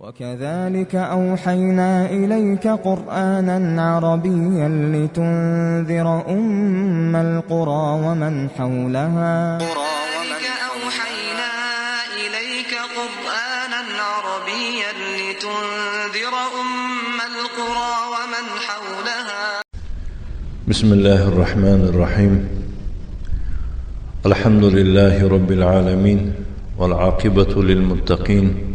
وكذلك أوحينا إليك قرآنا عربيا لتنذر أم القرى ومن حولها. وكذلك أوحينا إليك قرآنا عربيا لتنذر أم القرى ومن حولها. بسم الله الرحمن الرحيم. الحمد لله رب العالمين، والعاقبة للمتقين،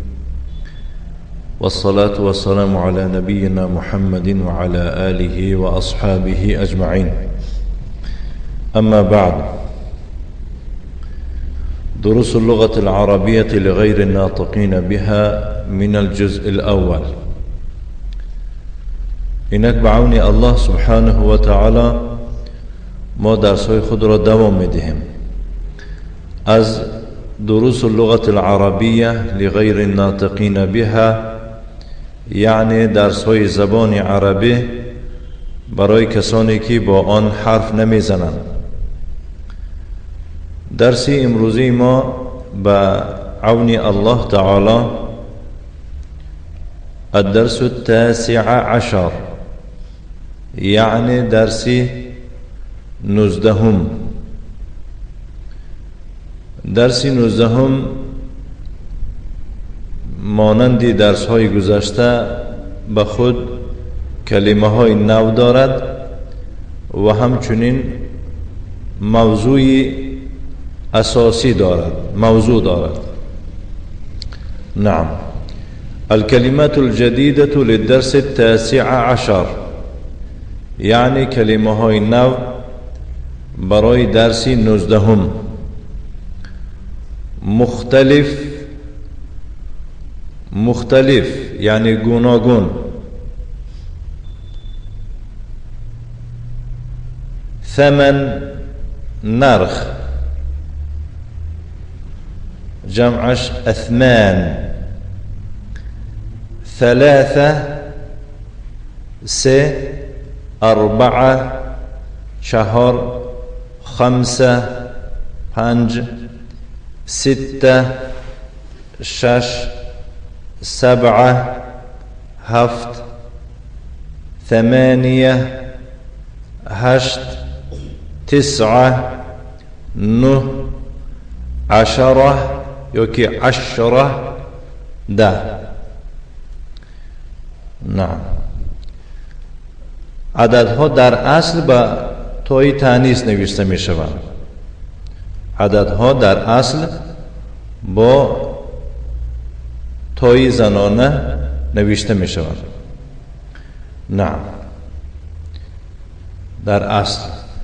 والصلاة والسلام على نبينا محمد وعلى آله وأصحابه أجمعين. أما بعد، دروس اللغة العربية لغير الناطقين بها من الجزء الأول. اینک به عون الله سبحانه و تعالی ما درس‌های خود را دوام می‌دهیم از دروس اللغة العربية لغير الناطقين بها، یعنی درس‌های زبان عربی برای کسانی که با آن حرف نمی‌زنند. درس امروزی ما به عون الله تعالی الدرس التاسع عشر، یعنی درس 19. درس 19 مانند درس های گذشته به خود کلمه های نو دارد و همچنین موضوع اساسی دارد، موضوع دارد. نعم. الكلمات الجديدة للدرس التاسع عشر، یعنی کلمه های نو برای درس 19. مختلف، مختلف یعنی گوناگون. ثمن، نرخ، جمعش اثمان. ثلاثة، سه، أربعة، چهار، خمسة، پنج، ستة، شش، سبعة، هفت، ثمانية، هشت، تسعة، نه، عشرة یکی عشرة، 10. نعم. عددها در اصل به تای تانیث نوشته می شوند. عددها در اصل با تای زنانه نوشته می شوند. نعم، در اصل.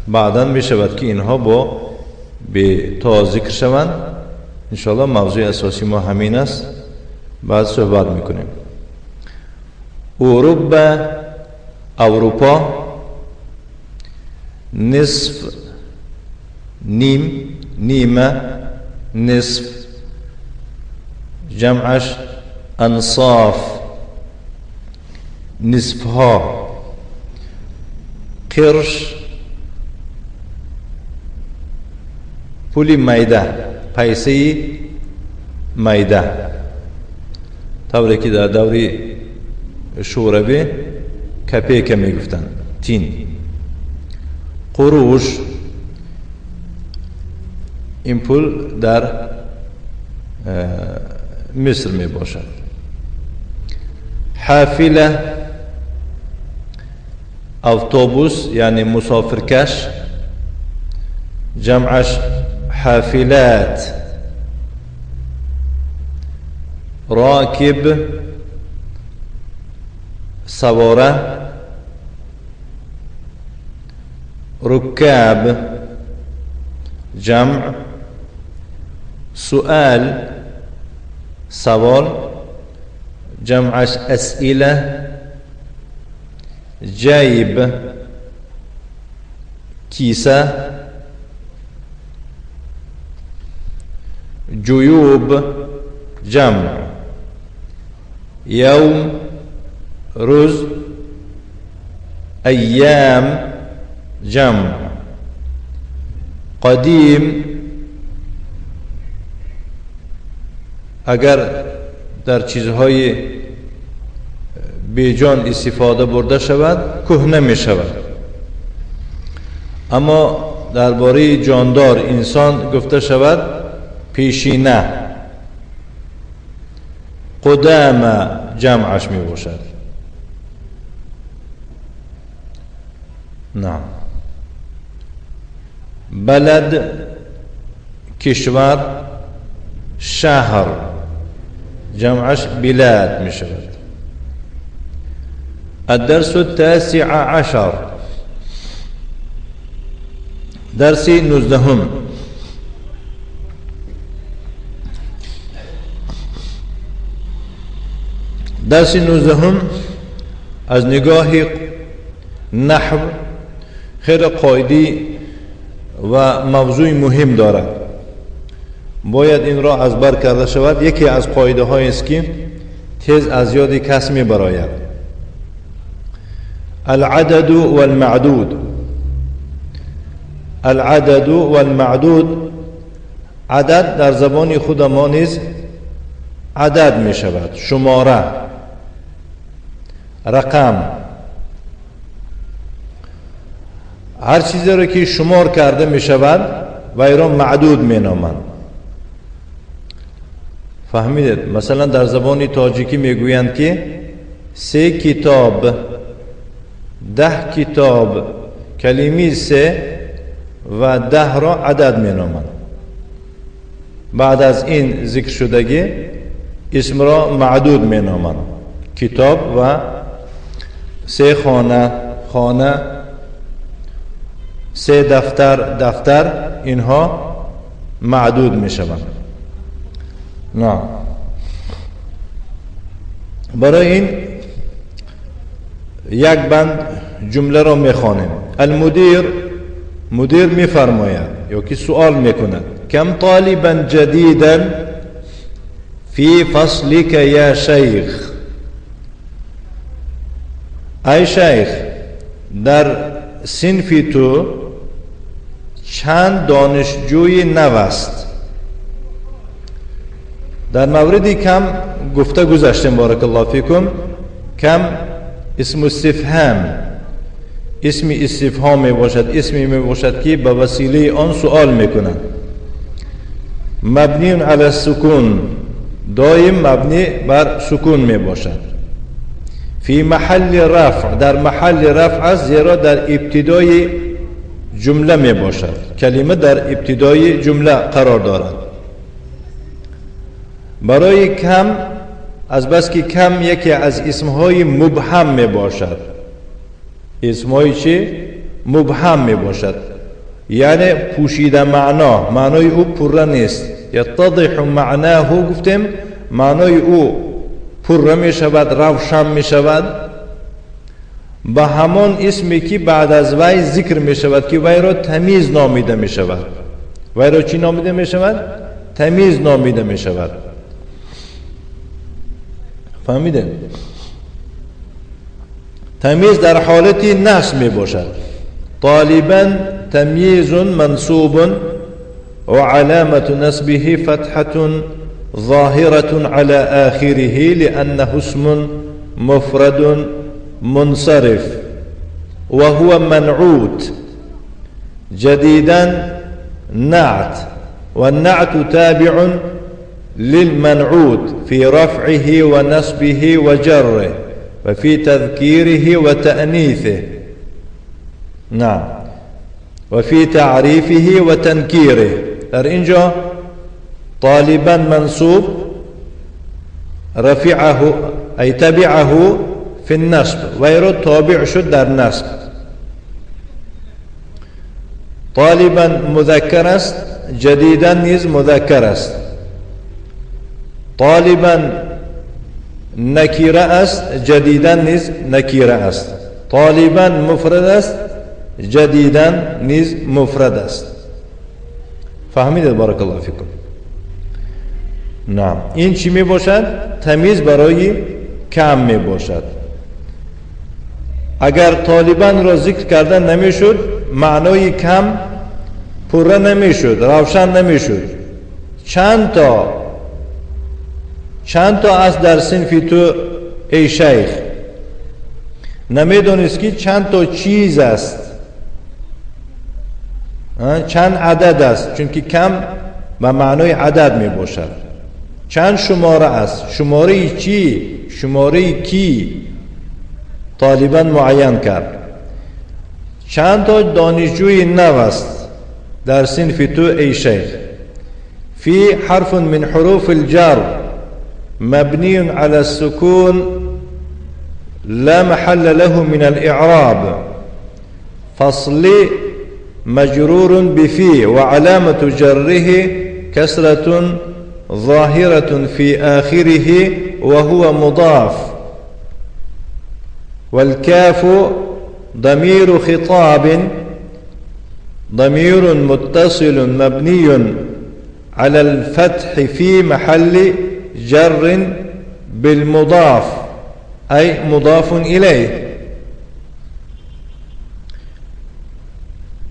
بعدا می شود که اینها با به تا ذکر شوند. انشاءالله موضوع اساسی ما همین است، بعد صحبت میکنیم. اروپا، اروپا، نصف، نیم، نیمه، نصف، جمعش انصاف، نصفها. قرش، پولی میده، پیسه میده، طوری که در دوری شوروی کپیکه میگفتن، تین. قروش، این پول در مصر می باشد. حافله، اتوبوس یعنی مسافرکش، جمعش حافلات. راکب، سواره. رکاب، جمع. سؤال، سوال، جمعش أسئلة. جيب، كيسة. جيوب، جمع. يوم، روز. أيام، جمع. قدیم، اگر در چیزهای بیجان استفاده برده شود کهنه می شود. اما درباره جاندار انسان گفته شود پیشینه، قدام جمعش می باشد. نعم. بلد کشور، شهر جمعش بلاد می شود. الدرس التاسع عشر، درس 19. درس 19 از نگاه نحو خیلی قاعدی و موضوع مهم دارد، باید این را از بر کرده شود. یکی از قاعده های است که تیز از یاد کس می براید. العدد والمعدود. العدد والمعدود، عدد در زبان خود ما نیز عدد می شود، شماره، رقم. هر چیزی را که شمار کرده می شود و ایران معدود می نامند. فهمیدید؟ مثلا در زبان تاجیکی می گویند که 3 کتاب، 10 کتاب، کلمه 3 و 10 را عدد می نامند. بعد از این ذکر شدگی اسم را معدود می نامند، کتاب و 3 خانه، خانه، 3 دفتر، دفتر، اینها معدود می شوند. نه، برای این یک بند جمله را می خوانیم. المدیر، مدیر می فرماید یا که سوال می کند، کم طالبا جدیدا فی فصلک یا شیخ. ای شیخ، در صنف تو چند دانشجوی نو است؟ در مورد کم گفته گذشتیم، بارک الله فیکم. کم اسم استفهام، اسم استفهام می باشد، اسمی می باشد که به وسیله آن سوال میکنند. مبنی علی السکون، دایم مبنی بر سکون می باشد. فی محل رفع، در محل رفع است، زیرا در ابتدای جمله می باشد، کلمه در ابتدای جمله قرار دارد. برای کم، از بس که کم یکی از اسمهای مبهم می باشد، اسمهای چی؟ مبهم می باشد، یعنی پوشیده معنا، معنای او پره نیست. یتضح معناه، گفتیم معنای او پره می شود، روشن می شود به همان اسمی که بعد از وی ذکر می شود که وی را تمیز نامیده می شود. وی را چی نامیده می شود؟ تمیز نامیده می شود. فهمیدین؟ تمیز در حالت نصب می باشد. طالبا تمیز منصوب و علامة نصبه فتحة ظاهرة على آخره لأنه اسم مفرد منصرف وهو منعوت. جديدا نعت، والنعت تابع للمنعوت في رفعه ونصبه وجره وفي تذكيره وتأنيثه، نعم، وفي تعريفه وتنكيره. در اینجا طالبا منصوب، رفعه ای تبعه في النصب، ویرو تابع شد در نصب. طالبا مذکر است، جدیدا نیز مذکر است. طالبا نکیره است، جدیدا نیز نکیره است. طالبا مفرد است، جدیدا نیز مفرد است. فهمیدید؟ بارک الله فیکم. نعم، این چی می باشد؟ تمیز برای کم می باشد. اگر طالبان را ذکر کردن نمی شد، معنای کم پره نمی شد، روشن نمی شد. چند تا از در صنف تو ای شیخ؟ نمیدونست که چند تا چیز است، چند عدد است، چون که کم به معنای عدد می باشد. چند شماره است، شماره چی، شماره کی، طالبان معین کرد. چند تا دانشجوی نو است در صنف تو ای شیخ. فی حرف من حروف الجر مبنی على السكون لا محل له من الإعراب. فصل مجرور بفي وعلامة جره كسرة ظاهرة في آخره وهو مضاف، والكاف ضمير خطاب ضمير متصل مبني على الفتح في محل جر بالمضاف أي مضاف إليه.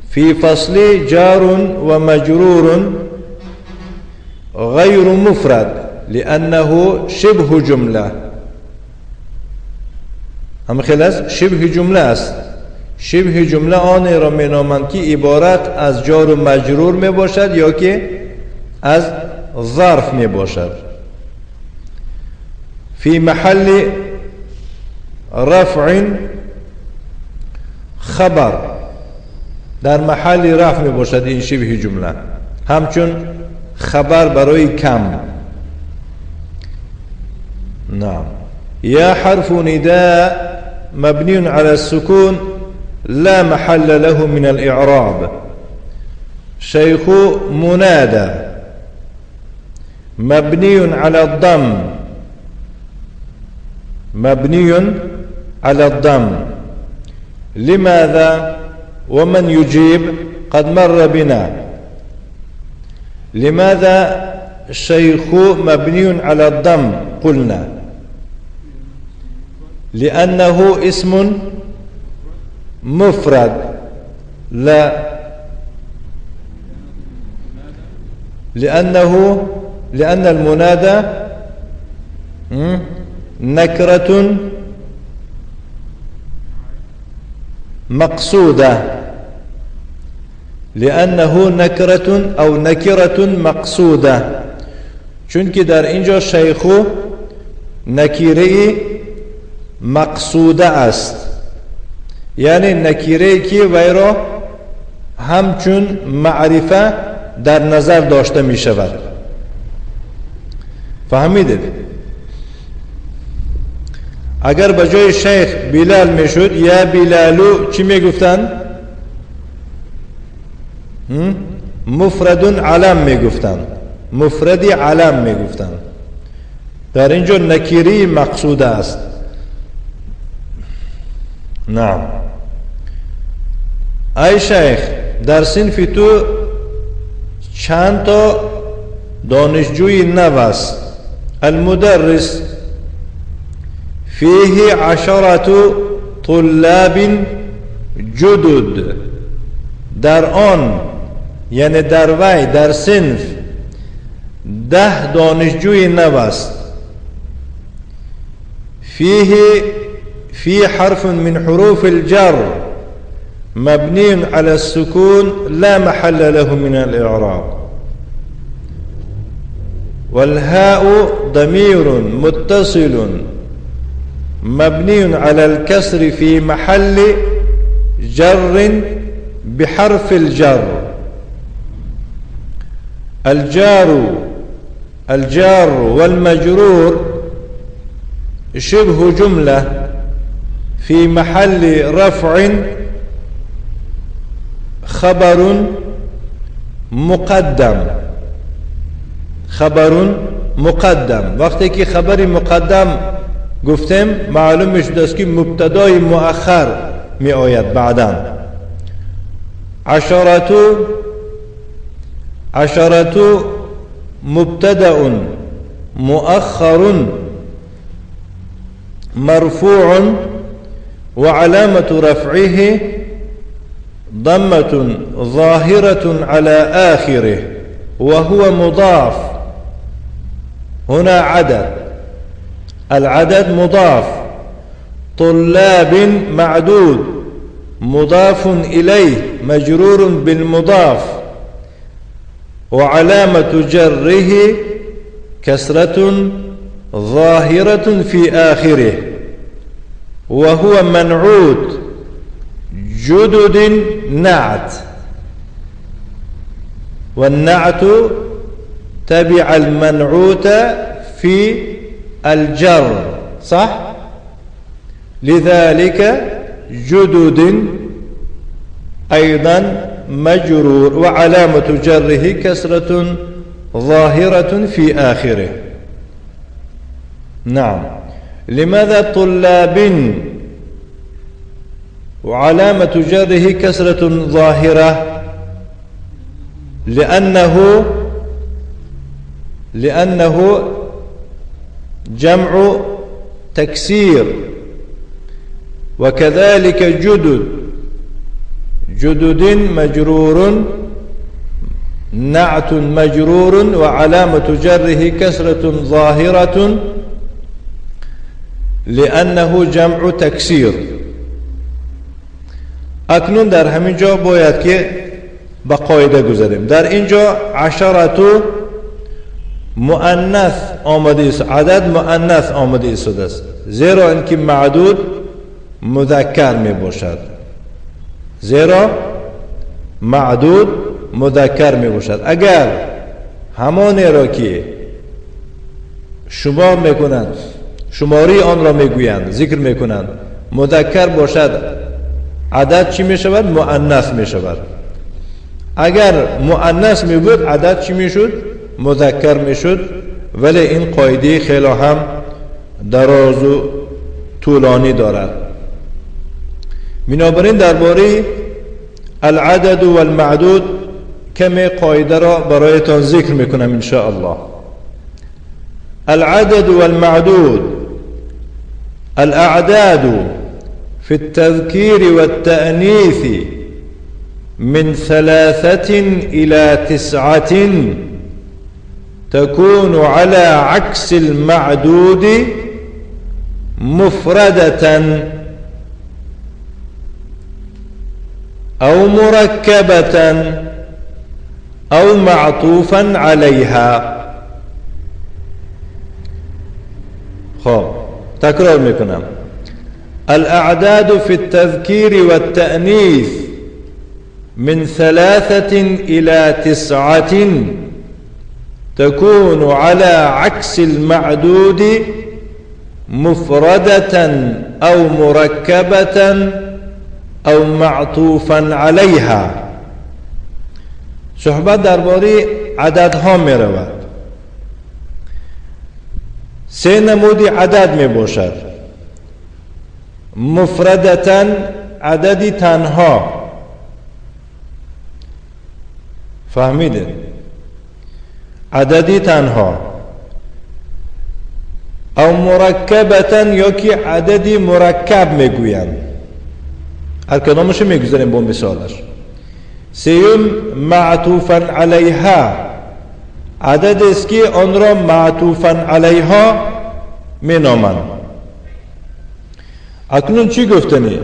في فصل جار ومجرور غير مفرد لأنه شبه جملة. هم خلاص شبه جمله است. شبه جمله آن را می‌نامند که عبارت از جار و مجرور میباشد یا که از ظرف میباشد. فی محل رفع خبر، در محل رفع میباشد این شبه جمله، همچون خبر برای کم. نعم. یا حرف نداء مبني على السكون لا محل له من الإعراب. شيخ منادى مبني على الضم، مبني على الضم. لماذا؟ ومن يجيب؟ قد مر بنا. لماذا شيخ مبني على الضم؟ قلنا لأنه اسم مفرد. لا، لأنه لأن المنادى نكرة مقصودة، لأنه نكرة أو نكرة مقصودة. چونکه در اینجا شیخو نکیره مقصوده است، یعنی نکیره که وی را همچون معرفه در نظر داشته می شود. فهمیدید؟ اگر به جای شیخ بلال می شد یا بلالو چی می گفتن؟ مفرد علم می گفتن، مفرد علم می گفتن. در اینجا نکیری مقصوده است. نعم. ای شیخ در صنف تو چند تا دانشجوی نو است؟ المدرس فيه 10 طلاب جدد. در آن یعنی در وی در صنف 10 دانشجوی نو است. فيه في حرف من حروف الجر مبني على السكون لا محل له من الإعراب. والهاء ضمير متصل مبني على الكسر في محل جر بحرف الجر. الجار والمجرور شبه جملة في محل رفع خبر مقدم. خبر مقدم. وقتی که خبر مقدم گفتیم معلوم میشد است که مبتدای مؤخر می آید بعدا. عشرة مبتدأ مؤخر مرفوع وعلامة رفعه ضمة ظاهرة على آخره وهو مضاف. هنا عدد، العدد مضاف. طلاب معدود مضاف إليه مجرور بالمضاف وعلامة جره كسرة ظاهرة في آخره وهو منعوت جدد نعت، والنعت تبع المنعوت في الجر، صح؟ لذلك جدد أيضا مجرور وعلامة جره كسرة ظاهرة في آخره. نعم. لماذا طلاب وعلامة جره كسرة ظاهرة؟ لأنه جمع تكسير، وكذلك جدد، جدد مجرور نعت مجرور وعلامة جره كسرة ظاهرة لأنه جمع تکسیر. اکنون در همین جا باید که به قاعده گذاریم. در اینجا عشرة مؤنث آمده است، عدد مؤنث آمده است، زیرا اینکه معدود مذکر می باشد، زیرا معدود مذکر می باشد. اگر همانی را که شمار میکنند، شماری آن را میگویند، ذکر میکنند، مذکر باشد، عدد چی میشود؟ مؤنث میشود. اگر مؤنث می بود عدد چی میشد؟ مذکر میشد. ولی این قاعده خیلی هم دراز و طولانی دارد. بنابراین درباره العدد و المعدود کمی قاعده را برایتان ذکر میکنم ان شاء الله. العدد والمعدود، الأعداد في التذكير والتأنيث من 3 إلى 9 تكون على عكس المعدود مفردة أو مركبة أو معطوفا عليها. خب تکرار میکنم. الأعداد في التذكير والتأنيث من 3 إلى 9 تكون على عكس المعدود مفردة أو مركبة أو معطوفا عليها. صحبت درباره عددها می رود. سه نمودی عدد می باشد. مفردتا عددی تنها، فهمیدید؟ عددی تنها. او مرکبتا یا که عددی مرکب میگویند، هر کدامش میگذاریم با مثالش. سیوم معطوفا علیها، عدد است که آن را معطوفا علیها می نامند. اکنون چی گفتنی؟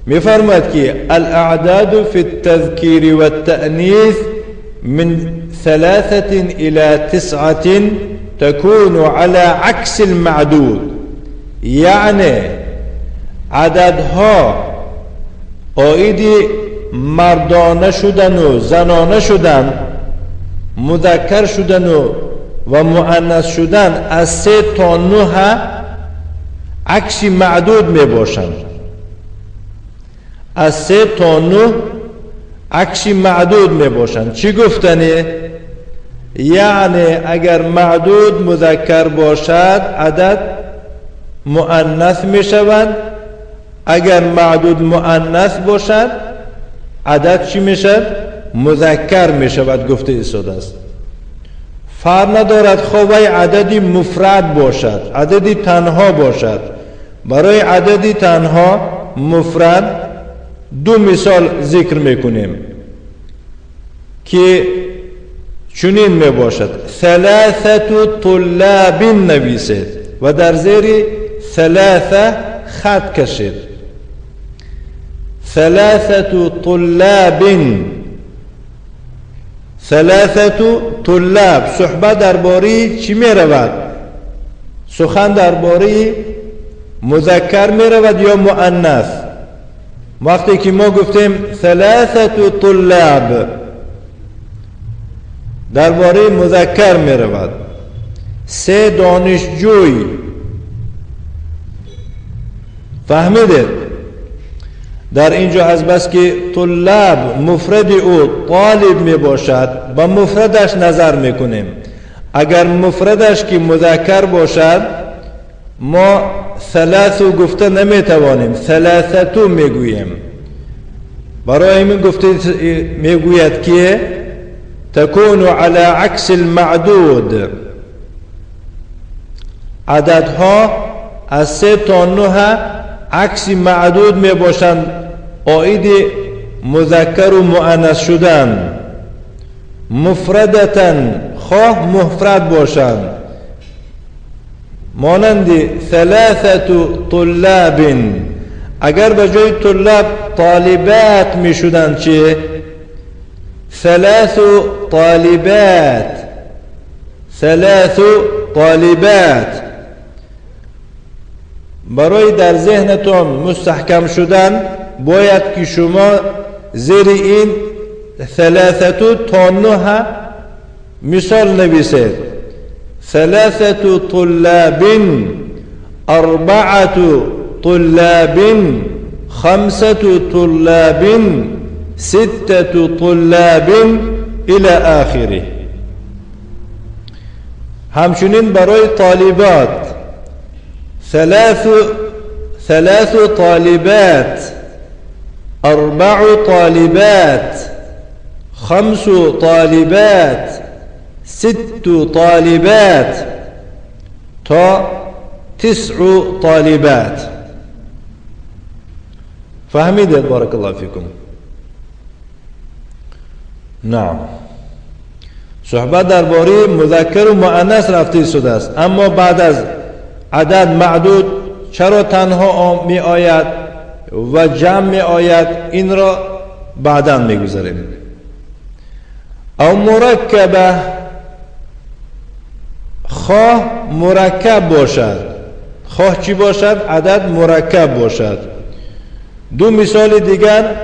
میفرماید که الاعداد فی التذکیر والتأنیث من 3 إلى 9 تكون على عكس المعدود. یعنی عددها عاید مردانه شدن و زنانه شدن، مذکر شدن و مؤنث شدن از 3 تا 9 عکس معدود می باشند. از 3 تا 9 عکس معدود می باشند. چی گفتنی؟ یعنی اگر معدود مذکر باشد عدد مؤنث می شود، اگر معدود مؤنث باشد عدد چی می شود؟ مذکر می شود. گفته ایستاده است. فرق ندارد خواه عددی مفرد باشد، عددی تنها باشد. برای عددی تنها مفرد 2 مثال ذکر میکنیم که چنین می باشد. 3 طلاب نویسید و در زیر 3 خط کشید. ثلاثة طلاب، ثلاثة طلاب صحبت درباره چی می رود؟ سخن درباره مذکر می رود یا مؤنث؟ وقتی که ما گفتیم ثلاثة طلاب درباره مذکر می رود، سه دانشجوی. فهمیدید؟ در اینجا از بس که طلاب مفرد او طالب می باشد با مفردش نظر میکنیم. اگر مفردش که مذکر باشد ما ثلاثو گفته نمیتوانیم، ثلاثتو میگوییم. برای این گفته میگوید که تکون علی عکس المعدود، عددها از 3 تا 9 عکس معدود می باشند، عاید مذکر و مؤنث شدن. مفردتا خواه مفرد باشند، مانند ثلاثة طلاب. اگر به جای طلاب طالبات می شدند چه؟ ثلاث طالبات، ثلاث طالبات. برای در ذهنتان مستحکم شدن باید که شما زیر این ثلاثة تا 9 مثال نویسید. ثلاثة طلاب، أربعة طلاب، خمسة طلاب، ستة طلاب إلى آخره. همچنین برای طالبات ثلاث طالبات، أربع طالبات، خمس طالبات، ست طالبات تا 9 طالبات. فهمیدید؟ بارک الله فیکم. نعم، صحبت درباره مذکر و مؤنث رفته شده است، اما بعد از عدد معدود چرا تنها می آید و جمع می آید، این را بعدا می گذاریم. او مرکبه، خواه مرکب باشد، خواه چی باشد؟ عدد مرکب باشد. دو مثال دیگر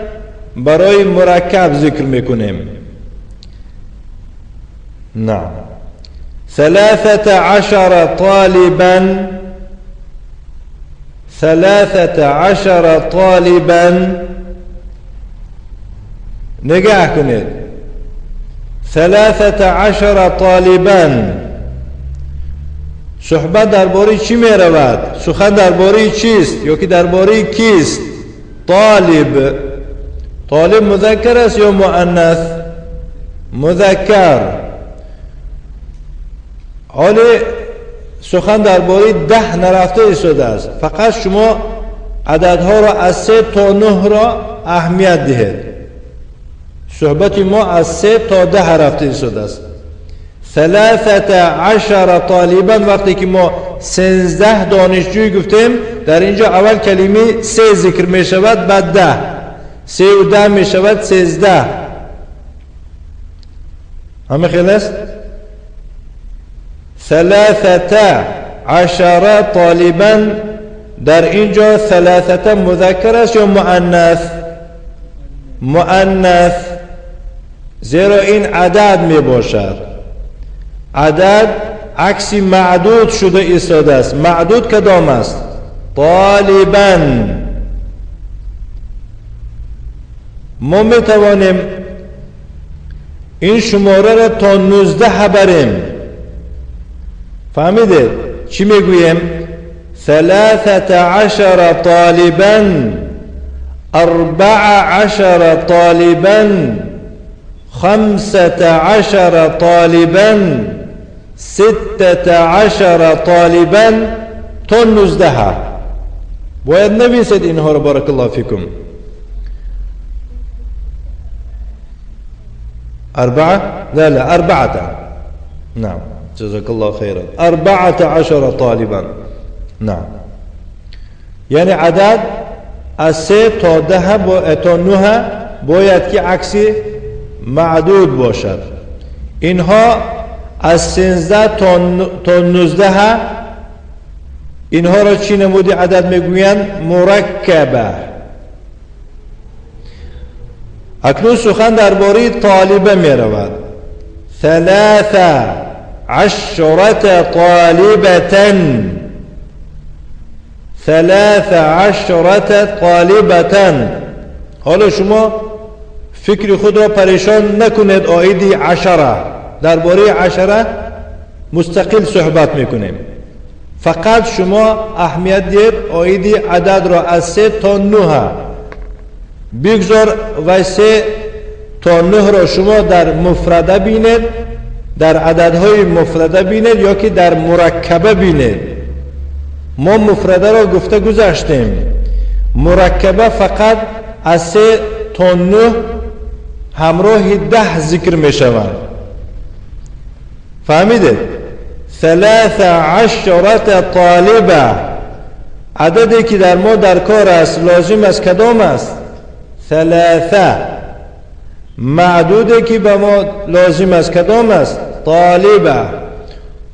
برای مرکب ذکر میکنیم. نعم، 13 طالبا، 13 طالبا. نگاه کنید، 13 طالبا صحبت درباره چی می رود؟ سخن درباره چیست یا که درباره کیست؟ طالب. طالب مذکر است یا مؤنث؟ مذکر. حال سخن درباره 10 نرفته ایستاده است، فقط شما عددها را از 3 تا 9 را اهمیت دهید. صحبت ما از 3 تا 10 رفته ایستاده است. 13 طالبا، وقتی که ما 13 دانشجوی گفتیم، در اینجا اول کلمه 3 ذکر می شود، بعد 10، 3 و 10 می شود 13. همه خیلی است؟ 13 طالبا، در اینجا 3 مذکر است یا مؤنث؟ مؤنث، زیرا این عدد می باشد. عدد عکس معدود شده ایستاده است. معدود کدام است؟ طالبا. ما می توانیم این شماره را تا 19 بریم. فهمیدید چی میگوییم؟ 13 طالبا، 14 طالبا، 15 طالبا، 16 طالبا تا 19. باید نویسید اینها رو. بارک الله فیکم. 4 لا لا 4. نعم، جزاك الله خيرا. 14 طالبا. نعم، یعنی عدد از 3 تا 10 تا 9 باید که عکس معدود باشد. اینها از 13 تا 19 اینها را چی نمودی عدد میگویند؟ مرکبه. اکنون سخن درباره طالبه میرود. 13 طالبة، 13 طالبة. حالا شما فکر خود را پریشان نکنید عاید عشره، درباره عشره مستقل صحبت میکنیم. فقط شما اهمیت دهید عاید عدد را از 3 تا 9 بگذار و 3 تا 9 را شما در مفرده بینید، در عددهای مفرده بینید یا که در مرکبه بینید. ما مفرده را گفته گذشتیم. مرکبه فقط از 3 تا 9 همراه 10 ذکر می شوند. فهمیدید؟ 13 طالبه، عددی که در ما در کار است لازم است کدام است؟ 3. معدودی که به ما لازم است کدام است؟ طالبه.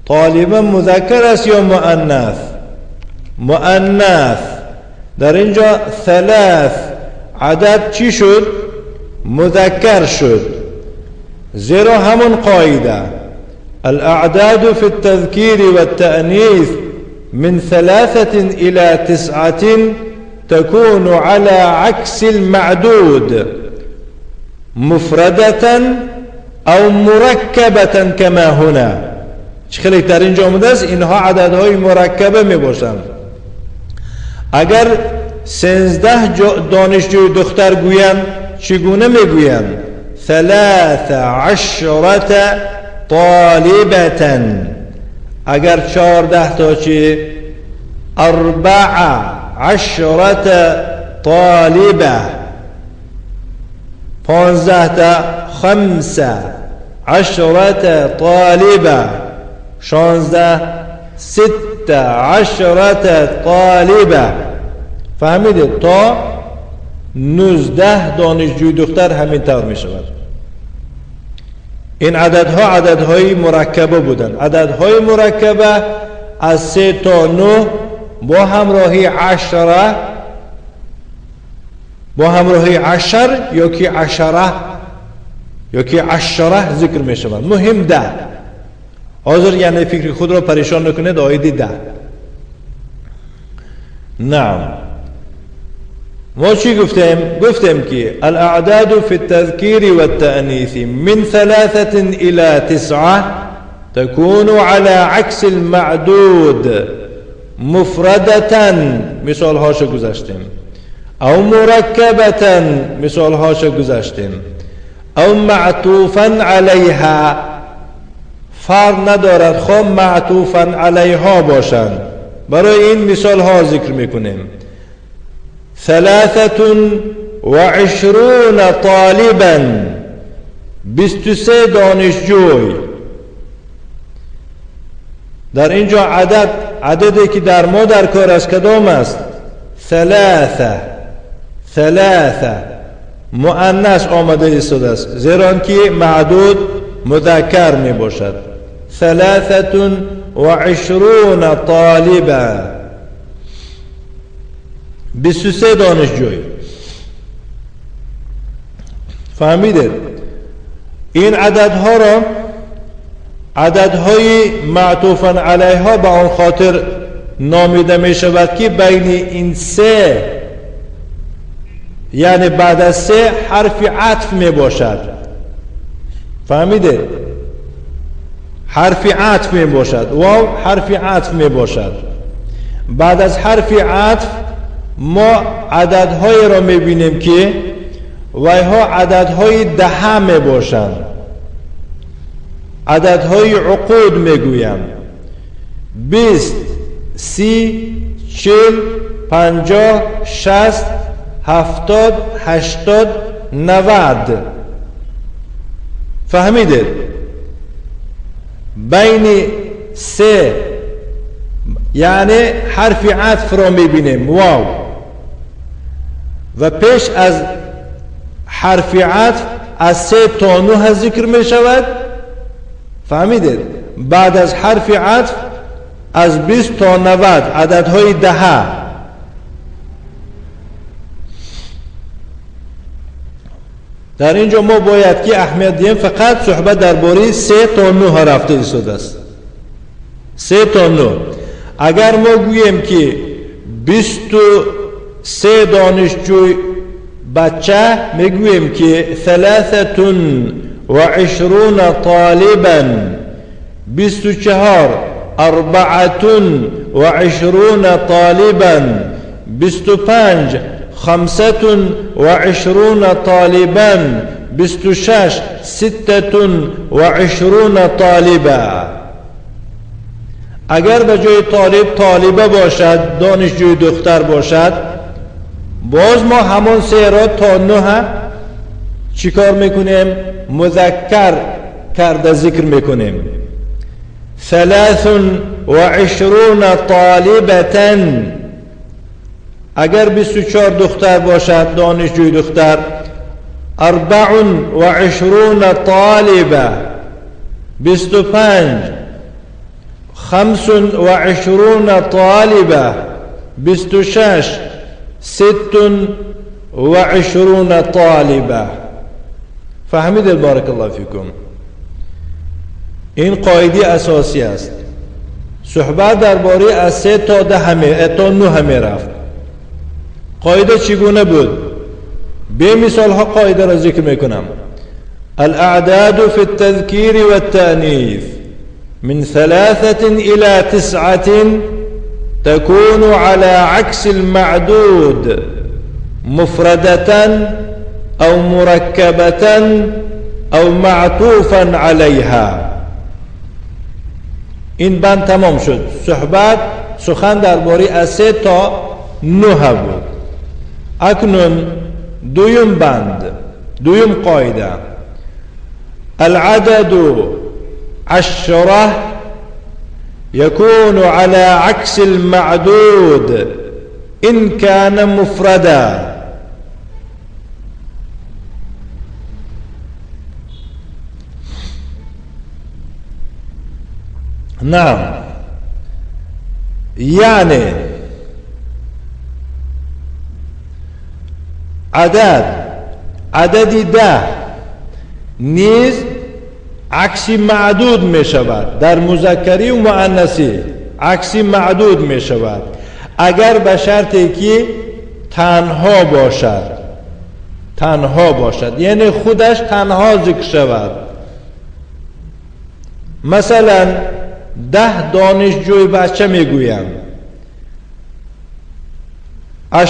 طالبه مذکر است یا مؤنث؟ مؤنث. در اینجا 3 عدد چی شد؟ مذکر شد، زیرا همون قاعده الاعداد في التذكير والتأنيث من 3 إلى 9 تكون على عكس المعدود مفردة أو مركبة كما هنا. خیلی در اینجا آمده است اینها عددهای مرکبه می باشند. اگر 13 دانشجوی دختر گویند چگونه میگویند؟ 13 طالبة. اگر 14 تا چی؟ 14 طالبة. 15 تا 15 طالبة. 16 16 طالبة. فهمیدید؟ تا 19 دانشجوی دختر همین طور می شود. این عددها عددهای مرکبه بودند. عددهای مرکبه از 3 تا 9 با همراهی عشره، با همراهی عشر یا که عشره یا که عشره ذکر می شود. مهم 10. حاضر یعنی فکر خود را پریشان نکنید عاید 10. نعم، ما چی گفتیم؟ گفتیم که الاعداد في التذكير والتأنيث من 3 إلى 9 تكون على عكس المعدود مفردة، مثال هاشو گذاشتیم، او مرکبة، مثال هاشو گذاشتیم، او معطوفا علیها، فرق ندارد خواه معطوفا علیها باشند. برای این مثال ها ذکر میکنیم. 23 طالبا، 23 دانشجوی. در اینجا عدد، عددی که در ما در کار است کدام است؟ 3 3 مؤنث آمده ایستاده است، زیرا که معدود مذکر می باشد. 23 طالبا، 23 دانشجوی. فهمیدید؟ این عددها را عددهای معطوفا علیها به آن خاطر نامیده می شود که بین این 3، یعنی بعد از 3 حرف عطف می باشد. فهمیدید؟ حرف عطف می باشد، واو حرف عطف می باشد. بعد از حرف عطف ما عددهای را می بینیم که ویها عددهای دهه می باشند، عددهای عقود می گویم. 20، 30، 40، 50، 60، 70، 80، 90. فهمیدید؟ بین 3 یعنی حرف عطف را میبینیم واو، و پیش از حرف عطف از 3 تا 9 ذکر می شود. فهمیدید؟ بعد از حرف عطف از 20 تا 90 عددهای دهه. در اینجا ما باید که اهمیت دهیم، فقط صحبت درباره 3 تا 9 رفته ایستاده است. 3 تا 9. اگر ما گوییم که 23 دانشجوی بچه، میگوییم که 23 طالبا، 24 24 طالبا، 25 25 طالبا، 26 26 طالبا. اگر به جای طالب طالبه باشد، دانشجوی دختر باشد، باز ما همان 3 را تا 9 چیکار میکنیم؟ مذکر کرده ذکر میکنیم. 23 طالبة. اگر 24 دختر باشد، دانشجوی دختر، 24 طالبه، 25 25 طالبه، 26 26 طالبه. فهمید؟ بارک الله فیکم. این قاعده اساسی است. صحبت درباره از 3 تا 10 تا 9 می رفت. قاعده چگونه بود؟ به مثال ها قاعده را ذکر میکنم. الاعداد فی التذکیر والتأنیث من 3 إلى 9 تكون على عكس المعدود مفردة أو مركبة أو معطوفا عليها. این بند تمام شد. صحبت سخن درباره از 3 تا 9 بود. اکنون دویم بند، دویم قاعده، العدد 10 يكون على عكس المعدود إن كان مفردا. نعم، يعني عدد 10 نیز عکس معدود می شود. در مذکری و مؤنثی عکس معدود می شود، اگر به شرطی که تنها باشد، تنها باشد، یعنی خودش تنها ذکر شود. مثلا 10 دانشجوی بچه میگویم، 10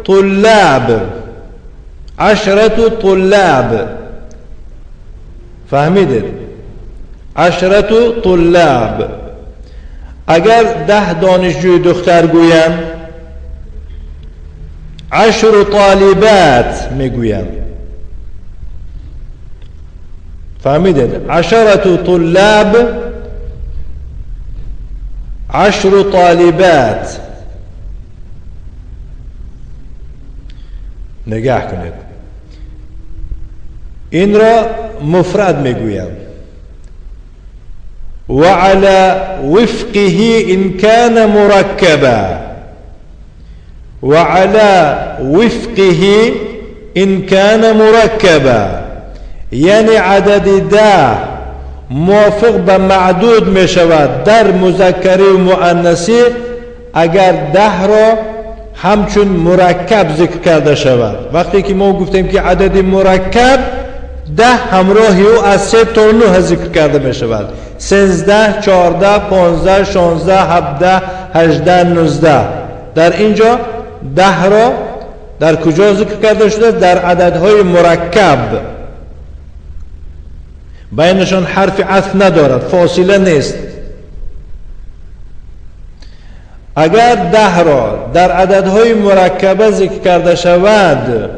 طلاب، 10 طلاب. فهمیدید؟ 10 طلاب. اگر 10 دانشجوی دختر گویم، 10 طالبات میگویم. فهمیدید؟ 10 طلاب، 10 طالبات. نگاه کنید، این را مفرد میگویم. وعلى وفقه إن كان مركبا، وعلى وفقه إن كان مركبا، یعنی عدد 10 موافق به معدود می شود در مذکری و مؤنثی، اگر 10 را همچون مرکب ذکر کرده شود. وقتی که ما گفتیم که عدد مرکب 10 همراه او از 3 تا 9 ذکر کرده می شود، 13 14 15 16 17 18 19. در اینجا 10 را در کجا ذکر کرده شده؟ در عددهای مرکب. بینشان حرف عطف ندارد، فاصله نیست. اگر 10 را در عددهای مرکبه ذکر کرده شود،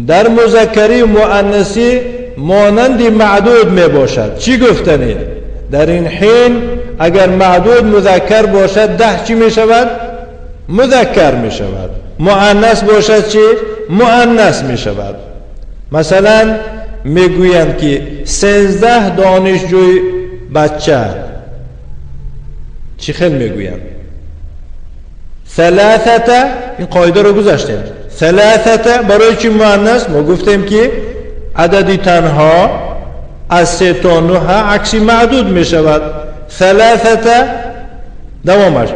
در مذکری و مؤنثی مانند معدود می باشد. چی گفتنی؟ در این حین اگر معدود مذکر باشد 10 چی می شود؟ مذکر می شود. مؤنث باشد چی؟ مؤنث می شود. مثلا میگویند که 13 دانشجوی بچه، چی خیلی میگویند؟ ثلاثه، این قاعده رو گذاشتیم. ثلاثه برای چی مؤنث؟ ما گفتیم که عددی تنها از 3 تا 9 عکسی معدود می شود. ثلاثه دوامش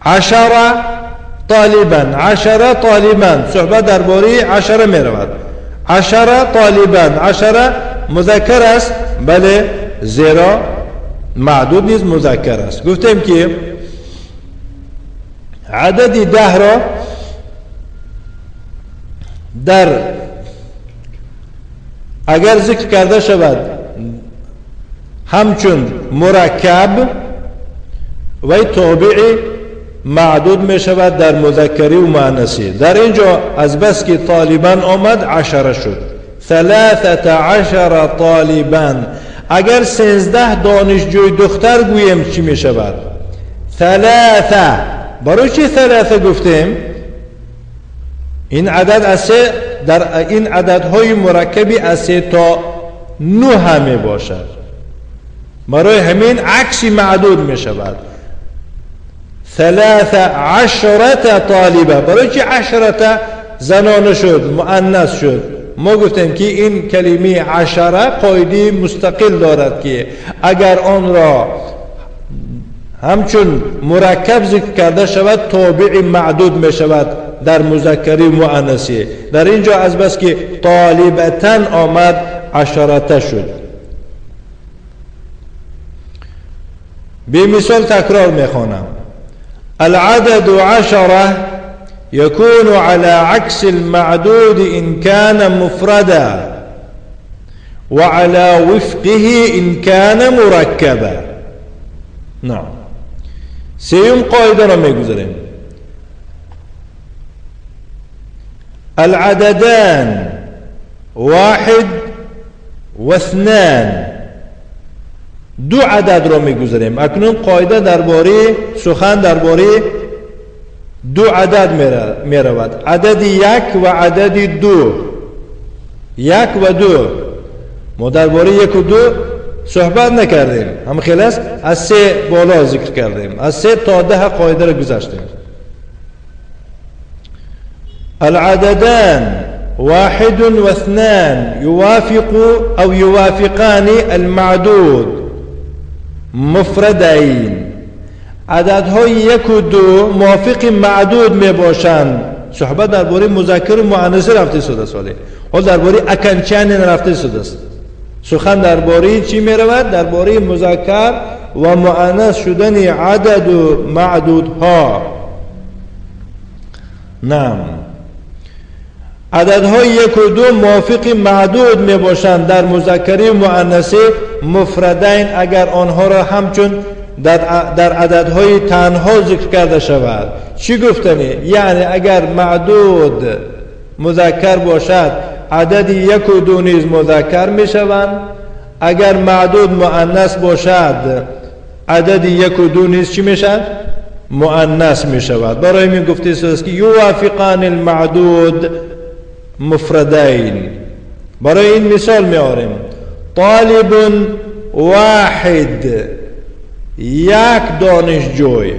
10 طالبا، 10 طالبا، صحبت درباره 10 می رود. 10 طالبا، 10 مذکر است، بله، زیرا معدود نیز مذکر است. گفتیم که عدد 10 را در اگر ذکر کرده شود همچون مرکب و تابع معدود می شود در مذکری و مؤنثی. در اینجا از بس که طالبان آمد 10 شد، 13 طالبا. اگر 13 دانشجوی دختر گوییم چی می شود؟ 3. برای چی 3 گفتیم؟ این عدد از 3، در این عددهای مرکبی از 3 تا 9 می باشد، برای همین عکسی معدود می شود. 13 طالبه. برای چی 10 زنانه شد، مؤنث شد؟ ما گفتیم که این کلمه 10 قاعده مستقل دارد که اگر آن را همچون مرکب ذکر کرده شود تابع معدود می شود در مذکری و مؤنثی. در اینجا از بس که طالبتن آمد 10 شد. به مثال تکرار میخوانم. العدد 10 يكون على عكس المعدود إن كان مفردا وعلى وفقه إن كان مركبا. نعم. سيوم قاعدة را میگذاریم. العددان 1 و 2، دو عدد را میگذاریم. اکنون قاعده درباره سخن درباره دو عدد میرود، عدد 1 و عدد 2. 1 و 2 ما درباره 1 و 2 صحبت نکردیم، هم خیلی است، از 3 بالا ذکر کردیم، از 3 تا 10 قاعده را گذاشتیم. العددان 1 و 2 يوافق او يوافقان المعدود مفردین. عددهای 1 و 2 موافق معدود می باشند. صحبت درباره مذکر و مؤنث رفته شده است، حال درباره اکنچن رفته شده است. سخن درباره چی می رود؟ درباره مذکر و مؤنث شدن عدد و معدودها. نعم. عددهای 1 و 2 موافق معدود می باشند در مذکری و مؤنث مفردین اگر آنها را همچون در عددهای تنها ذکر کرده شود. چی گفتنی؟ یعنی اگر معدود مذکر باشد عدد 1 و 2 نیز مذکر می شوند، اگر معدود مؤنث باشد عدد 1 و 2 نیز چی می شود؟ مؤنث می شود. برای من گفته است که یوافقان المعدود مفردین. برای این مثال می آوریم. طالب واحد، یک دانشجوی.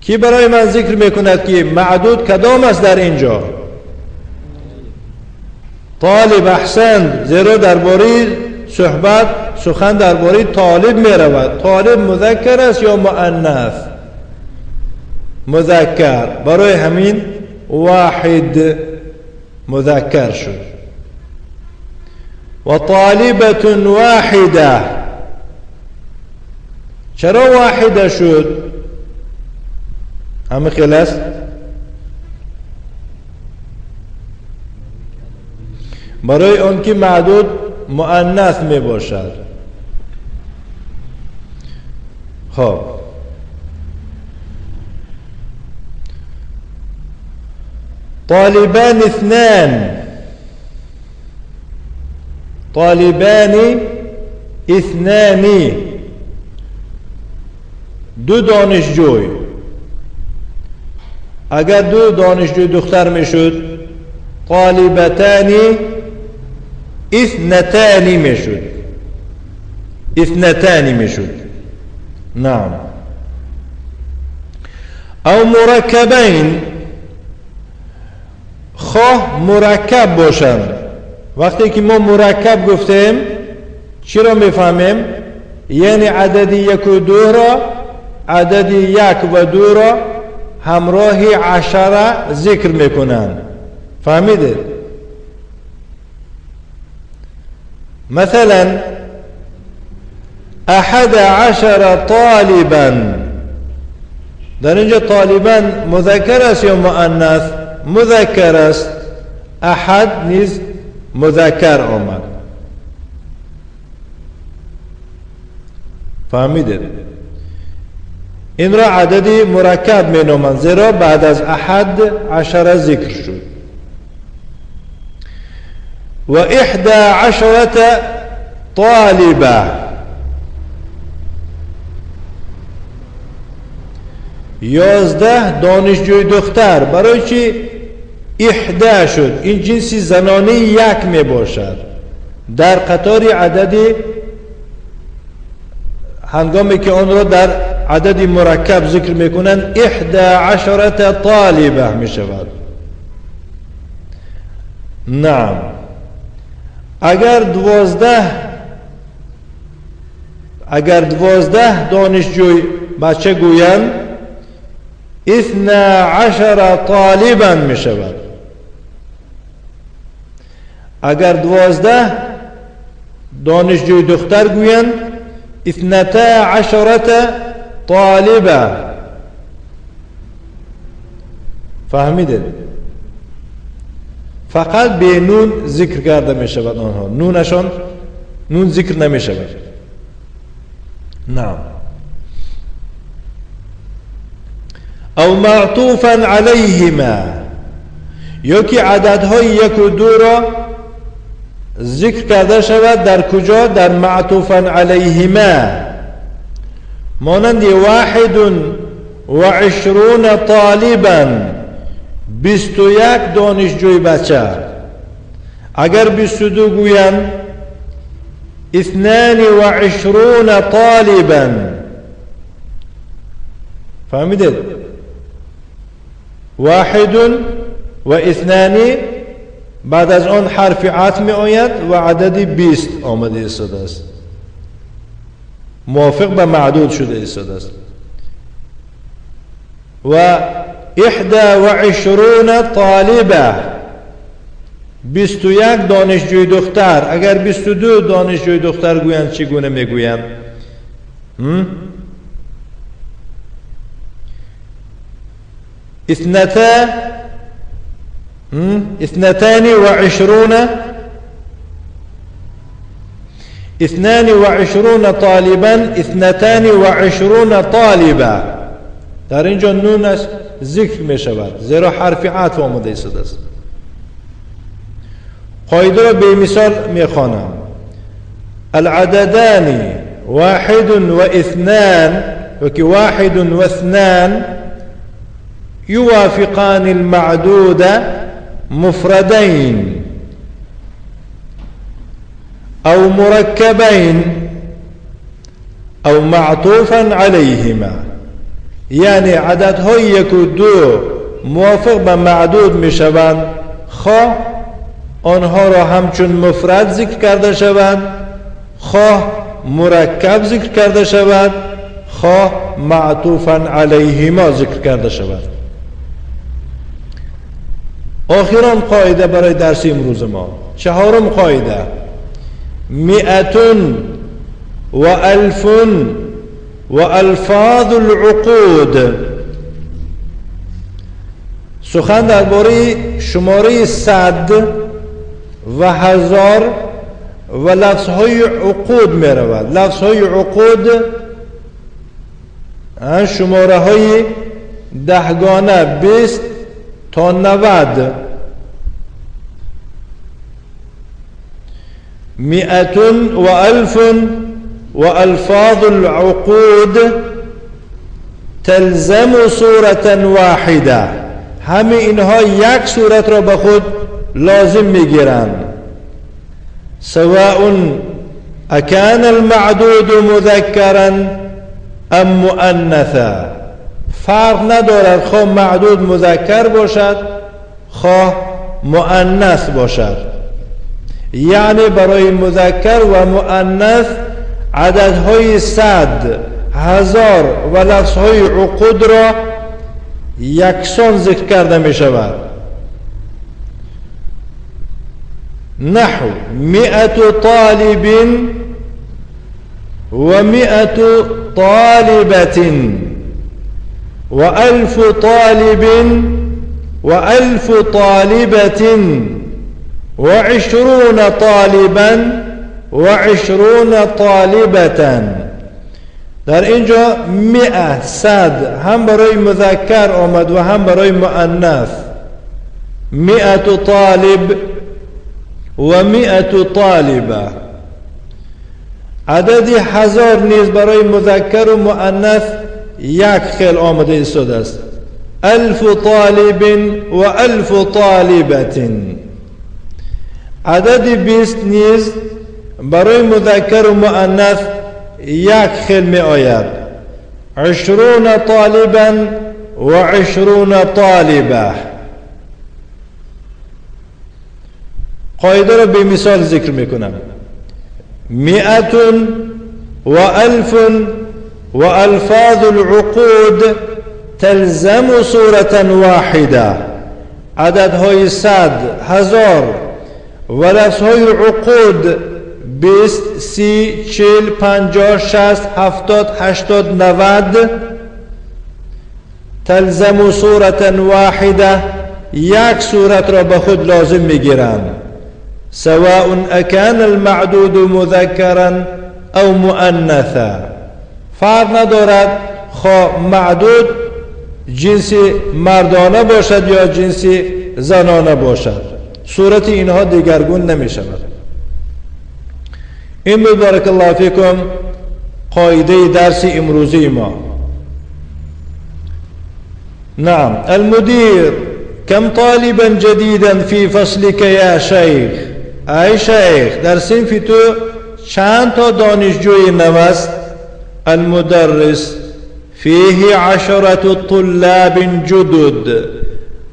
کی برای من ذکر میکند که معدود کدام است در اینجا؟ طالب. احسن، زیرا درباره صحبت سخن درباره طالب میرود. طالب مذکر است یا مؤنث؟ مذکر. برای همین واحد مذکر شد. و طالبة واحده. چرا واحده شد؟ همه خیلی است؟ برای آنکه معدود مؤنث می باشد. خب طالبان 2، طالبان اثنان، دو دانشجوی. اگر دو دانشجوی دختر میشد طالبتان اثنتان میشد، اثنتان میشد. نعم. او مرکبین، خواه مرکب باشند. وقتی که ما مرکب گفتیم چی را میفهمیم؟ یعنی عدد 1 و 2 را، عدد 1 و 2 را همراه 10 ذکر میکنند. فهمیدید؟ مثلا 11 طالبا، در اینجا طالبا مذکر است یا مؤنث؟ مذکر است. احد نیز مذکر آمد. فهمیدید؟ این را عدد مرکب می نامند، زیرا بعد از احد 10 ذکر شد. و 11 طالبه، 11 دانشجوی دختر. برای چی احدا شد؟ این جنس زنانه 1 می باشد. در قطار عدد، هنگامی که آن را در عدد مرکب ذکر میکنند 11 طالبه می شود. نعم. اگر 12 دانشجوی بچه گویند 12 طالبا می شود. اگر 12 دانشجوی دختر گویند 12 طالبه. فهمیدید؟ فقط به نون ذکر کرده می شود آنها، نونشان نون ذکر نمی شود. نعم. او معطوفا علیهما، یا که عددهای 1 و 2 را ذکر کرده شود در کجا؟ در معطوفا علیهما، مانند 21 طالبا، 21 دانشجوی بچه. اگر 22 گویند 22 طالبا. فهمیدید؟ 1 و 2 بعد از آن حرف عطف می آید و عدد 20 آمده ایستاده است، موافق به معدود شده ایستاده است. و 21 طالبه، 21 دانشجوی دختر. اگر 22 دانشجوی دختر گویند چگونه میگویند؟ 22، 22 طالبا، 22 طالبه. در اینجا نونش ذکر می شود زیرا حرف عطف آمده است. قاعده را به مثال می خوانم. العددان 1 و 2 و 1 و 2 يوافقان المعدود مفردين أو مركبين أو معطوفا عليهما. یعنی عددهای 1 و 2 موافق به معدود می شوند، خواه آنها را همچون مفرد ذکر کرده شوند، خواه مرکب ذکر کرده شود، خواه معطوفا علیهما ذکر کرده شود. آخران قاعده برای درس امروز ما، چهارم قاعده، 100 و 1000 و الفاظ العقود. سخن درباره شماره 100 و 1000 و لفظهای عقود می رود. لفظهای عقود شماره های دهگانه 20 تا 90. 100 و 1000 وألفاظ العقود تلزم صورة واحدة. همه اینها یک صورت را به خود لازم میگیرند. سواء أكان المعدود مذكرا أم مؤنثا، فرق ندارد خواه معدود مذکر باشد خواه مؤنث باشد. یعنی برای مذکر و مؤنث عددهای 100، 1000 و لفظهای عقود را یکسان ذکر کرده می شود. نحو 100 طالب و 100 طالبة و 1000 طالب و 1000 طالبة و 20 طالبا و 20 طالبة. در اینجا 100، 100 هم برای مذکر آمد و هم برای مؤنث. 100 طالب و 100 طالبه. عدد 1000 نیز برای مذکر و مؤنث یک خیل آمده ایستاده است. 1000 طالب و 1000 طالبة. عدد 20 نیز برای مذکر و مؤنث یک خیل می آید. 20 طالبا و 20 طالبه. قاعده را به مثال ذکر میکنم. 100 و 1000 و الفاظ العقود تلزم صورة واحدة. عددهای 100، 1000 و لفظهای عقود 20، 30، 40، 50، 60، 70، 80، 90 تلزم صورة واحدة، یک صورت را به خود لازم میگیرند. سواء أكان المعدود مذكرا أو مؤنثا، فرق ندارد خواه معدود جنس مردانه باشد یا جنس زنانه باشد، صورت اینها دیگرگون نمی شود. این بود بارک الله فیکم قاعده درس امروزی ما. نعم. المدیر: كم طالبا جديدا في فصلك يا شیخ؟ ای شیخ، در صنف تو چند تا دانشجوی نو است؟ المدرس: فیه 10 طلاب جدد.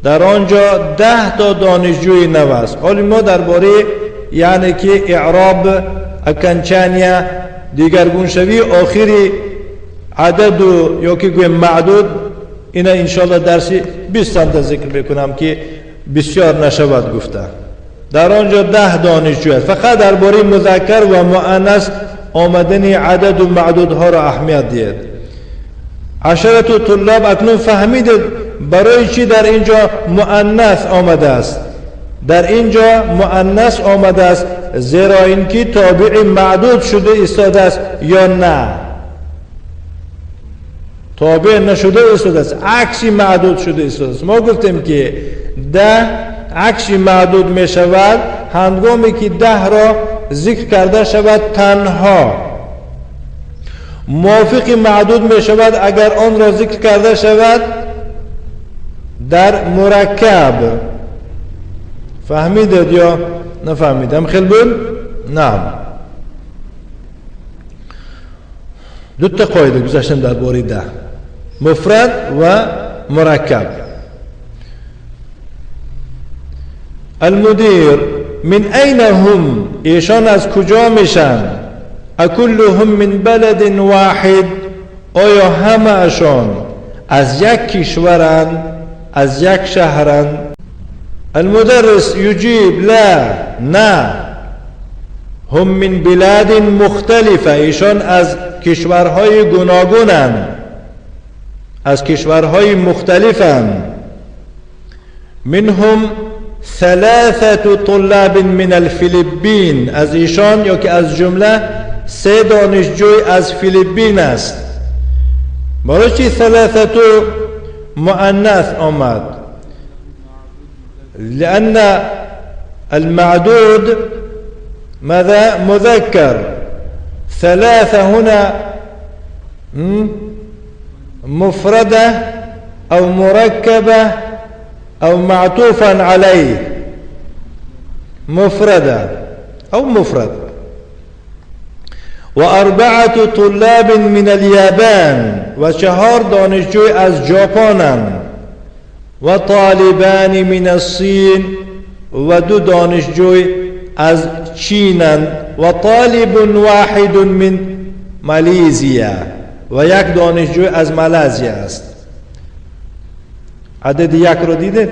در آنجا 10 تا دانشجوی نو است. حالا ما درباره یعنی که اعراب окончания دیگرگون شوی آخری عدد و یا که گویم معدود، اینا انشالله درسی 20 تا ذکر میکنم که بسیار نشود گفته. در آنجا 10 دانشجو است. فقط درباره مذکر و مؤنث آمدن عدد و معدودها را اهمیت دهید. 10 طلاب. اکنون فهمیدید برای چی در اینجا مؤنث آمده است؟ در اینجا مؤنث آمده است زیرا اینکه تابع معدود شده ایستاده است یا نه؟ تابع نشده ایستاده است، عکس معدود شده ایستاده است. ما گفتیم که 10 عکس معدود می شود هنگامی که 10 را ذکر کرده شود تنها، موافق معدود می شود اگر آن را ذکر کرده شود در مرکب. فهمیدید یا نفهمیدم؟ خیلی بود؟ نعم. دو تا قاعده گذاشتم درباره 10، مفرد و مرکب. المدیر: من أين هم؟ ایشان از کجا میشن؟ أكلهم من بلد واحد؟ آیا همه اشان از یک کشورند، از یک شهرند؟ المدرس يجيب: لا، نه، هم من بلاد مختلفة. ایشان از کشورهای گوناگونند، از کشورهای مختلفند. منهم 3 طلاب من الفلیپین. از ایشان یا که از جمله 3 دانشجوی از فیلیپین است. برای چی 3 مؤنث آمد؟ لأن المعدود ماذا؟ مذكر، ثلاثة هنا مفردة أو مركبة أو معطوفا عليه؟ مفردة أو مفرد. وأربعة طلاب من اليابان وچهار دانشجوی از ژاپنند و طالبان من الصين و دو دانشجوی از چینند و طالب واحد من مالزیا و یک دانشجوی از مالزیا است. عدد یک رو دیدید؟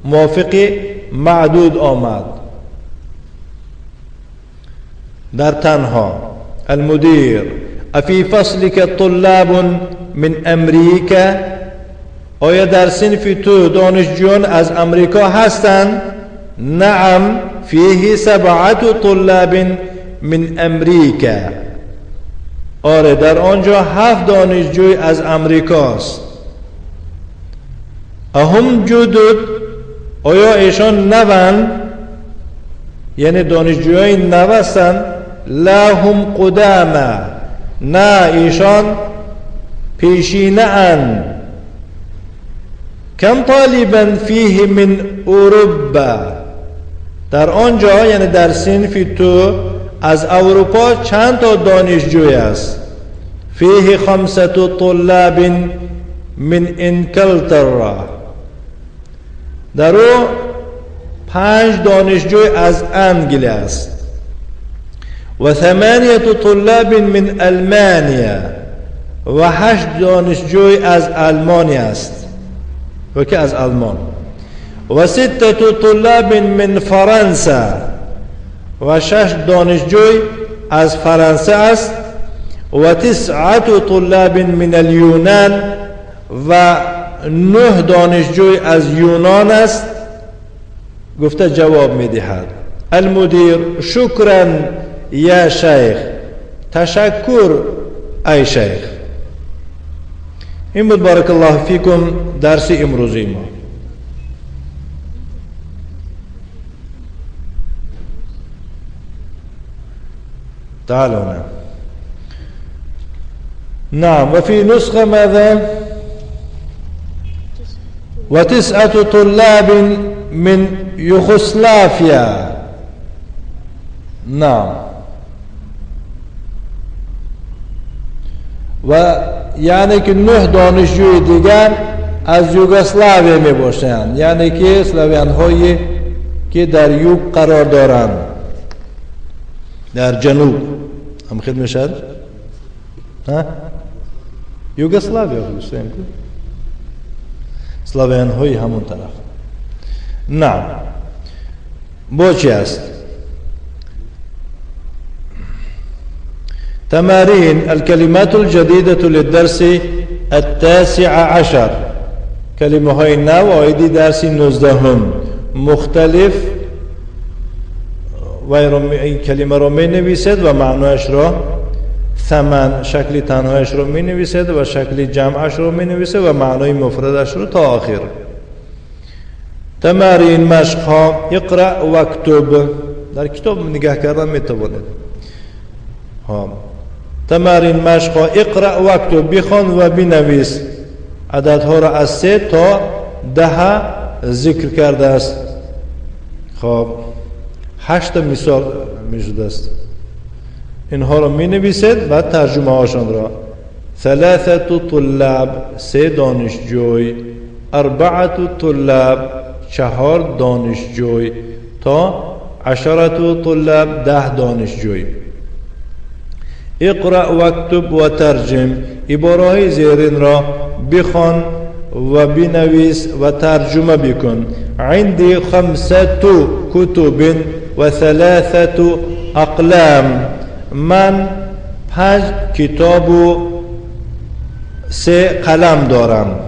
موافق معدود آمد در تنها. المدير أفي فصلك طلاب من أمريكا؟ آیا در صنف تو دانشجویان از امریکا هستند؟ نعم فيه 7 طلاب من امریکا. آره در آنجا 7 دانشجوی از امریکاست. اهم جدد؟ آیا ایشان نوند؟ یعنی دانشجوی نو هستند؟ لا هم قدامى، نه ایشان پیشینه اند. کم طالبا فیه من اروپا؟ در آنجا یعنی در صنف تو از اروپا چند تا دانشجوی است؟ فیه 5 طلاب من انگلترا. در او 5 دانشجوی از انگلیس است. و 8 طلاب من المانیا و 8 دانشجوی از آلمان است و که از آلمان. و 6 طلاب من فرانسه و 6 دانشجوی از فرانسه است. و 9 طلاب من اليونان و 9 دانشجوی از یونان است. گفته جواب میدهد المدیر شکرا یا شیخ، تشکر ای شیخ. این بود بارک الله فیکم درس امروزی ما. تعالوا هنا. نعم وفي نسخة ماذا؟ و9 طلاب من يوغوسلافيا. نعم و یعنی که 9 دانشجوی دیگر از یوگسلاوی می باشند، یعنی که اسلاویان هایی که در یوگ قرار دارند در جنوب هم خیلی میشد ها؟ یوگسلاوی اسلاویان های همون طرف. نعم با چی است؟ تمارين الكلمات الجديدة للدرس 19. کلمه های نو عاید درس 19 مختلف و این کلمه را می نویسد و معنایش را ثمن شکل تنهایش را می نویسد و شکل جمعش را می نویسد و معنای مفردش را تا آخر. تمارین مشق ها اقرأ و اکتب. در کتاب نگاه کردن می توانید. تمارین مشق ها اقرأ و اکتب، بخوان و بنویس. عددها را از 3 تا 10 ذکر کرده است. خب 8 مثال میشده است. اینها را می نویسید و ترجمه هاشان را. 3 طلاب 3 دانشجوی، 4 طلاب 4 دانشجوی تا 10 طلاب 10 دانشجوی. اقرأ و اکتب و ترجم. عباره های زیرین را بخوان و بنویس و ترجمه بکن. عندي 5 كتب و 3 اقلام. من 5 کتاب و 3 قلم دارم.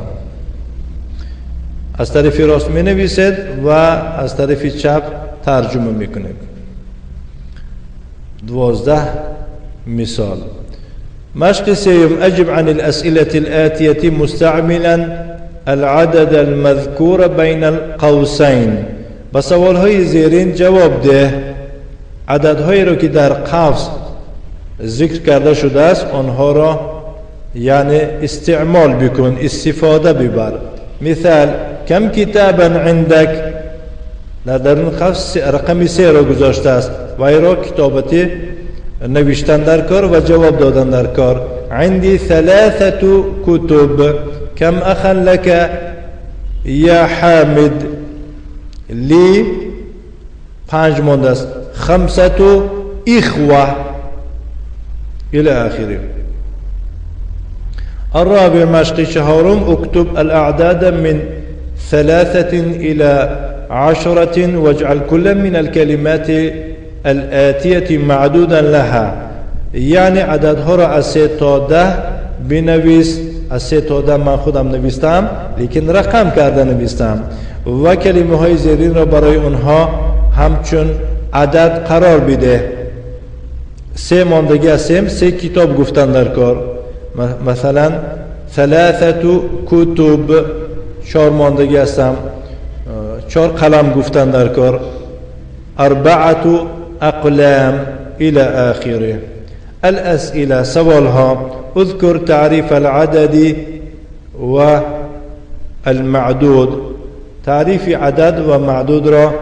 از طرف راست می نویسید و از طرف چپ ترجمه می کنید. 12 مثال. مشق سيم أجب عن الأسئلة الآتية مستعملا العدد المذكور بين القوسين. با سوال های زیرین جواب ده. عددهایی رو که در قوس ذکر کرده شده است آنها را یعنی استعمال بکن، استفاده ببر. مثال کم کتابا عندك، در درون قفس رقم 3 را گذاشته است و ای را کتابتی نوشتن در کار و جواب دادن در کار. عندي 3 كتب. كم أخا لك يا حامد؟ لی 5 مانده است. 5 إخوة إلى آخره. الرابع مشق چهارم اكتب الأعداد من 3 إلى 10 واجعل كل من الكلمات الآتية معدودا لها. یعنی عددها را از 3 تا 10 بنویس. از 3 تا 10 من خودم نویستم لیکن رقم کرده نویستم و کلمه های زیرین را برای اونها همچون عدد قرار بده. 3 ماندگی از 3 کتاب گفتن در کار. مثلا 3 کتب، 4 ماندگی هستم، 4 قلم گفتن در کار. 4 اقلام الى آخره. الاسئله، سوال ها. اذكر تعریف العدد و المعدود. تعریف عدد و معدود را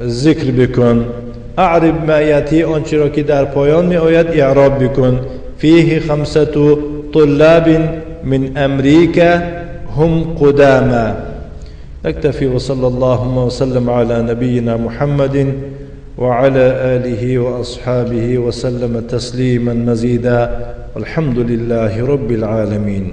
ذکر بکن. اعرب ما یاتی، آنچه را که در پایان می آید اعراب بکن. فیه 5 طلاب من امریکا هم قدامى. نكتفي وصلى اللهم وسلم على نبينا محمد وعلى آله وأصحابه وسلم تسليما مزيدا والحمد لله رب العالمين.